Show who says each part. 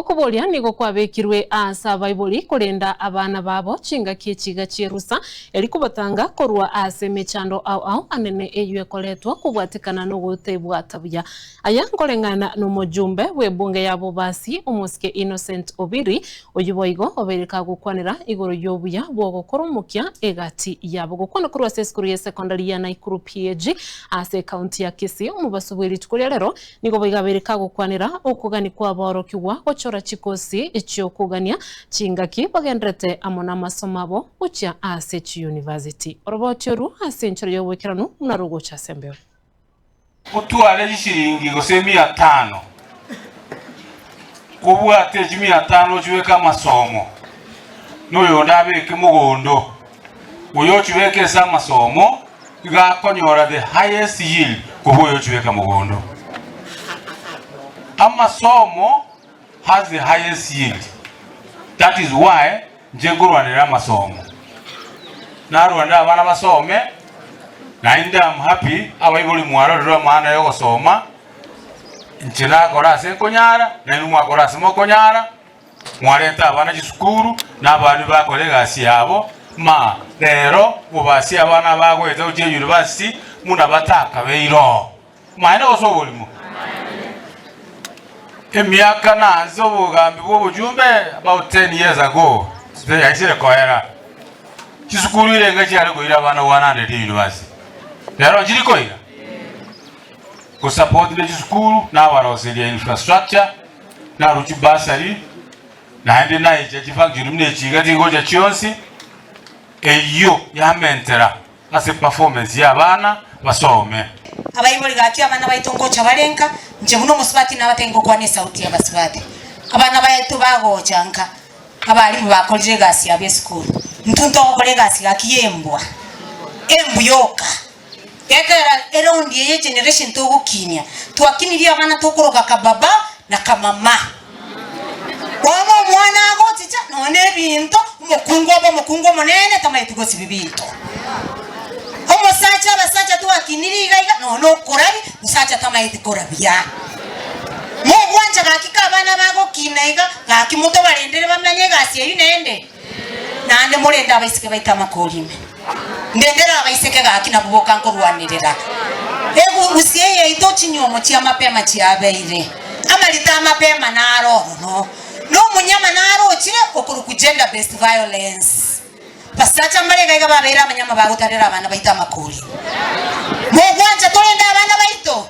Speaker 1: Okoboria nigo kwabekirwe aase abaibori korenda abana babo chingaki echiga chi'erusa, eri kobatanga korwa ase emechando ao ao anene eyio ekoretwa kobwatekana nogotaibwata buya. Aya nkoreng'ana nomojumbe bw'ebunge ya Bobasi, omosike Innocent Obiri, oyio boigo obeire kagokwanera igoro y'obuya bw'ogokora omokia egati yabo. Gokwana korwa ase esukuru y'esekondari ya Naikuru PAG ase ekaunti ya Kisii omobaso bw'erituko ria rero, Nigo boigo abeire kagokwanera okogania kw'aborokigwa gochora chikosi chi'okogania chingaki bagenderete amo namasomo abo gochia ase chiyunivasiti. Oroboti orwo ase enchera y'oboikeranu buna rogocha ase embeo.
Speaker 2: Otware chishiringi gose emia tano, kobwate chimia tano ochibeke amasomo, na oyonde abeke mogondo, oyo ochibeke ase amasomo, Igo akonyora the highest yield kobua oyochibeka mogondo. Amasomo has the highest yield. That is why inche nkorwanera amasomo. Narwanire abana basome, naende am happy abaibori mwarorire amaana ya ogosoma, inche nakora ase nkonyara, nainwe mwakora ase mokonyara. Mwarente abana chisukuru, na abana bakore egasi yabo, ma rero mobasie abana bagoeta gochia university buna batakabeire oo. Maene gose oborimo? Emiaka nanse obogambi bwa obochumbe about 10 years ago yaisire koera. Chisukuru irenge chiare koira abana 100 university. Rero nchiri koira? Gosupport ne chisukuru nabaroseria infrastructure Narue chibasari, naende naiche chifunction buna echi iga chigocha chionsi, eyio yamentera ase performance ya abana basome.
Speaker 3: Abaibori gaki abana baito ngocha bare nka, inche buna omosubati nabatebie ngokwana esauti y'abasubati. Abana baito bagocha nka, abalimu bakorire egasi yabo esukuru, intwe ntogokora egasi gaki y'embwa, embu yoka. Ekero eraundi eye generation togokinia, twakinirie abana tokoroka kababa na kamama. Bono omwana agochicha nonya na ebinto, omokungu obe omokungu omonene tamaeti gosibi binto. Omosacha abasacha twakinirie iga iga nonya na okorabi, mosacha tamaeti korabia. Mogwancha gaki ka abana bagokina iga, gaki motobarendere bamenye egasi eyio naende. Naende morende abaiseke baito amakori ime. Ndendere abaiseke gaki nabwo boka nkorwanerera. Egusi eye yaito chinyuomo chia mapema chiabeire. Amarita amapema naro ororo. Na omonyama naro ochire okorokwa gender based violence. Basacha mbare iga iga babeire abanyama bagotarera abana baito amakori. Mogwancha torende abana baito?